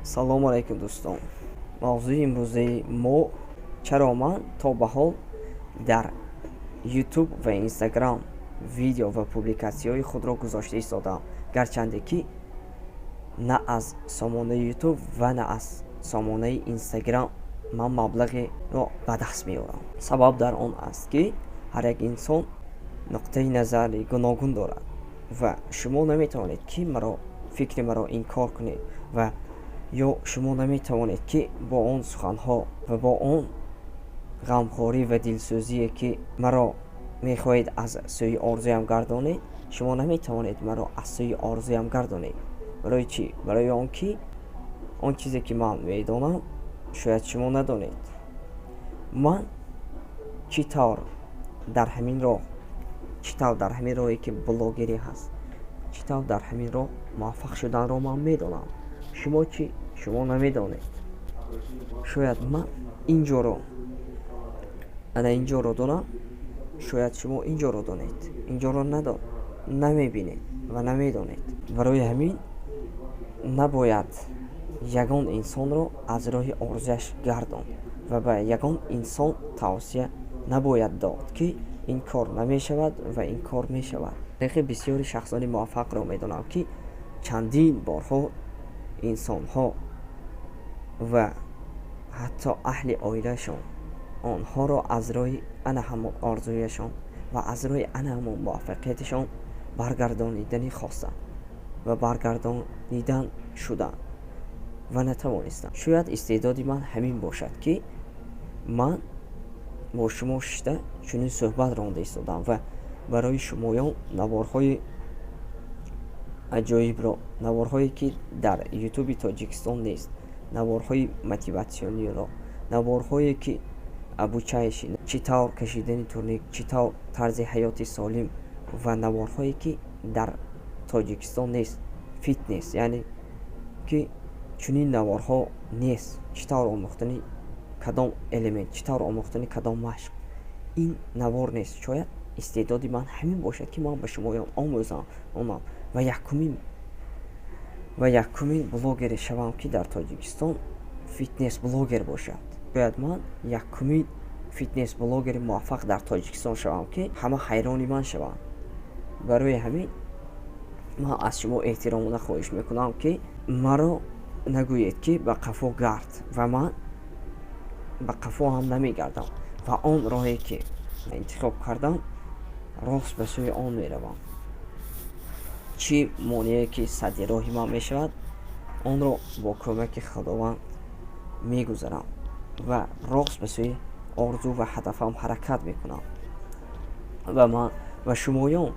Салому алайкум, дӯстон. Мавзӯи имрӯзаи мо: чаро ман то ба ҳол дар Ютуб ва Инстаграм видео ва публикатсияҳои худро гузошта истодаам, гарчанде ки на аз сомонаи Ютуб ва на аз сомонаи Инстаграм ман маблағеро ба даст меорам. Сабаб дар он аст, ки ҳар як инсон нуқтаи назари гуногун дорад ва шумо наметавонед, ки маро, фикри маро инкор кунед ва ё шумо наметавонед, ки бо он суханҳо ва бо он ғамхорӣ ва дилсӯзие, ки маро мехоҳед аз сӯи орзуям гардонед, шумо наметавонед маро аз сӯи орзуям гардонед. Барои чӣ? Барои он ки он чизе, ки ман медонам, шояд шумо надонед. Ман чӣ тавр дар ҳамин роҳ, чӣ тавр дар ҳамин роҳе, ки блогерӣ ҳаст, чӣ тавр дар ҳамин роҳ муваффақ шуданро ман медонам. Шумо чӣ? Шумо намедонед. Шояд ман инҷоро, ана инҷоро донам, шояд шумо инҷоро донед, инҷоро надон намебинед ва намедонед. Барои ҳамин набояд ягон инсонро аз роҳи орзуяш гардонд ва ба ягон инсон тавсия набояд дод, ки ин кор намешавад ва ин кор мешавад. Тариқи бисёри шахсони муваффақро медонам, ки чандин борҳо инсонҳо ва ҳатто аҳли оилашон онҳоро аз роҳи ана ҳамон орзуяшон ва аз роҳи ана ҳамон муваффақияташон баргардонидани хостанд ва баргардонидан шуданд ва натавонистанд. Шояд истеъдоди ман ҳамин бошад, ки ман бо шумо шишта чунин суҳбат ронда истодам ва барои шумоён наворҳои аҷоибро, наворҳое, ки дар Ютуби Тоҷикистон нест, наворҳои мотиватсиониро, наворҳое, ки обучающий, чӣ тавр кашидани турник, чӣ тавр тарзи ҳаёти солим ва наворҳое, ки дар Тоҷикистон нест, фитнес, яъне ки чунин наворҳо нест, чӣ тавр омӯхтани кадом элемент, чӣ тавр омӯхтани кадом машқ, ин навор нест. Шояд истеъдоди ман ҳамин бошад, ки ман ба шумоён омӯзам онам ва якумин блогере шавам, ки дар Тоҷикистон фитнес блогер бошад. Шояд ман якумин фитнес блогери муваффақ дар Тоҷикистон шавам, ки ҳама ҳайрони ман шаванд. Барои ҳамин ман аз шумо эҳтиромона хоҳиш мекунам, ки маро нагӯед, ки ба қафо гард, ва ман ба қафо ҳам намегардам ва он роҳе, ки интихоб кардам, рост ба сӯи он меравам. Чӣ монеае ки садди роҳи ман мешавад, онро бо кӯмаки Худованд мегузарам ва рост ба сӯи орзу ва ҳадафам ҳаракат мекунам. Ва ман ва шумоён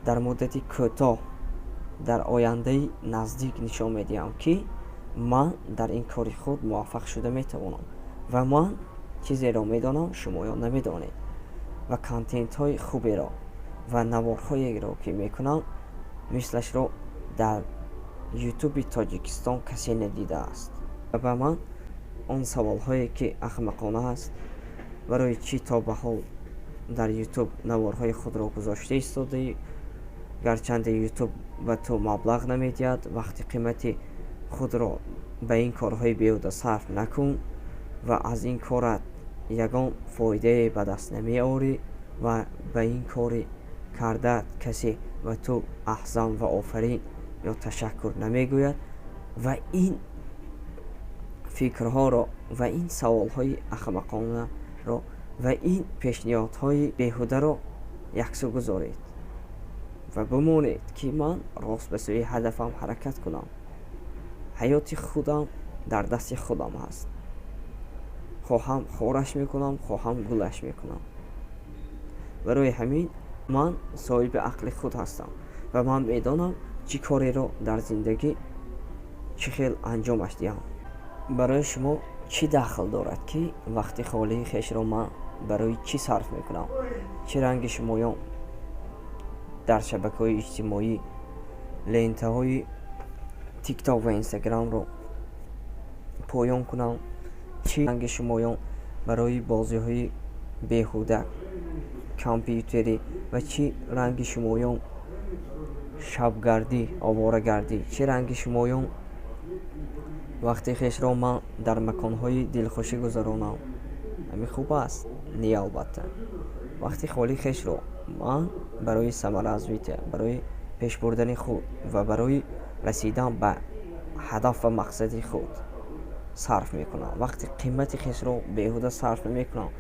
дар муддати кӯтоҳ, дар ояндаи наздик нишон медиҳам, ки ман дар ин кори худ муваффақ шуда метавонам ва ман чизеро медонам, шумоён намедонед, ва контентҳои хуберо ва наворҳоеро, ки мекунам, мислашро дар Ютуби Тоҷикистон касе надидааст. Ва ба ман он саволҳое, ки ахмақона аст, барои чӣ то ба ҳол дар Ютуб наворҳои худро гузошта истодаӣ, гарчанде Ютуб ба ту маблағ намедиҳад, вақти қимати худро ба ин корҳои беҳуда сарф накун ва аз ин корат ягон фоидае ба даст намеорӣ ва ба ин кори кардаат касе ба ту аҳсан ва офарин ё ташаккур намегӯяд, ва ин фикрҳоро ва ин саволҳои ахмақонаро ва ин пешниҳодҳои беҳударо яксӯ гузоред ва бимонед, ки ман рост ба сӯи ҳадафам ҳаракат кунам. Ҳаёти худам дар дасти худам ҳаст. Хоҳам, хораш мекунам, хоҳам, гулаш мекунам. Барои ҳамин ман соҳиби ақли худ ҳастам ва ман медонам, чӣ кореро дар зиндагӣ чӣ хел анҷомаш диҳам. Барои шумо чӣ дахл дорад, ки вақти холии хешро ман барои чӣ сарф мекунам? Чӣ ранги шумоён дар шабакаҳои иҷтимоӣ, лентаҳои Тикток ва Инстаграмро поён кунам, чӣ ранги шумоён барои бозиҳои беҳуда компютерӣ ва чӣ ранги шумоён шабгардӣ, оворагардӣ, чӣ ранги шумоён. Вақти хешро ман дар маконҳои дилхушӣ гузаронам, ҳамин хуб аст? Не, албатта. Вақти холии хешро ман барои саморазвития, барои пешбурдани худ ва барои расидан ба ҳадаф ва мақсади худ сарф мекунам. Вақти қимати хешро беҳуда сарф намекунам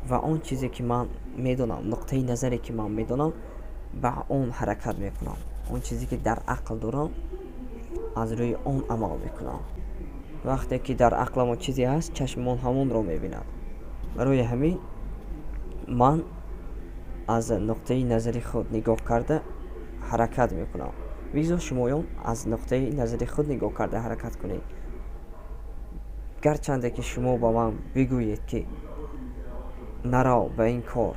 ва он чизе, ки ман медонам, нуқтаи назаре, ки ман медонам, ба он ҳаракат мекунам. Он чизе, ки дар ақл дорам, аз рӯи он амал мекунам. Вақте ки дар ақламон чизе ҳаст, чашмон ҳамонро мебинад. Барои ҳамин ман аз нуқтаи назари худ нигоҳ карда ҳаракат мекунам. Бигзор шумоён аз нуқтаи назари худ нигоҳ карда ҳаракат кунед. Гарчанде ки шумо ба ман бигӯед, ки нарав ба ин кор,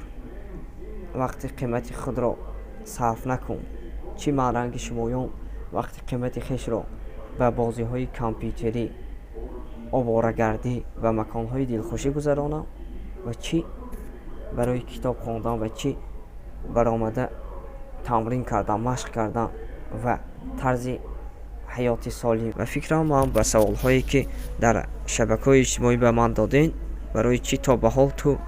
вақти қимати худро сарф накун, чӣ ман ранги шумоён вақти қимати хешро ба бозиҳои компютерӣ, оборагардӣ ва маконҳои дилхушӣ гузаронам ва чӣ барои китоб хондан ва чӣ баромада тамрин кардан, машқ кардан ва тарзи ҳаёти солим. Ба фикрам, ман ба саволҳое, ки дар шабакаҳои иҷтимоӣ ба ман додед, барои чӣ то ба ҳол ту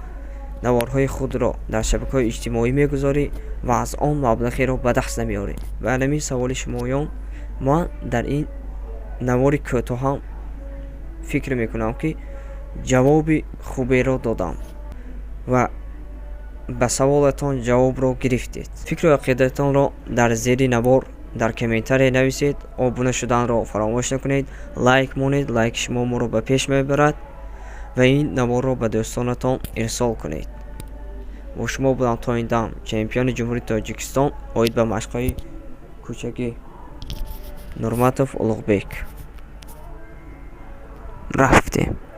наворҳои худро дар шабакаҳои иҷтимоӣ мегузорӣ ва аз он маблағеро ба даст намеорӣ, ба ҳамин саволи шумоён ман дар ин навори кӯтоҳам фикр мекунам, ки ҷавоби хуберо додам ва ба саволатон ҷавобро гирифтед. Фикру ақидатонро дар зери навор дар комментария нависед. Обуна шуданро фаромӯш накунед, лайк монед, лайки шумо моро ба пеш мебарад ва ин наворро ба дӯстонатон ирсол кунед. Бо шумо будам то ин дам чемпиони Ҷумҳурии Тоҷикистон оид ба машқҳои кӯчагӣ Нурматов Улуғбек. Рафтем.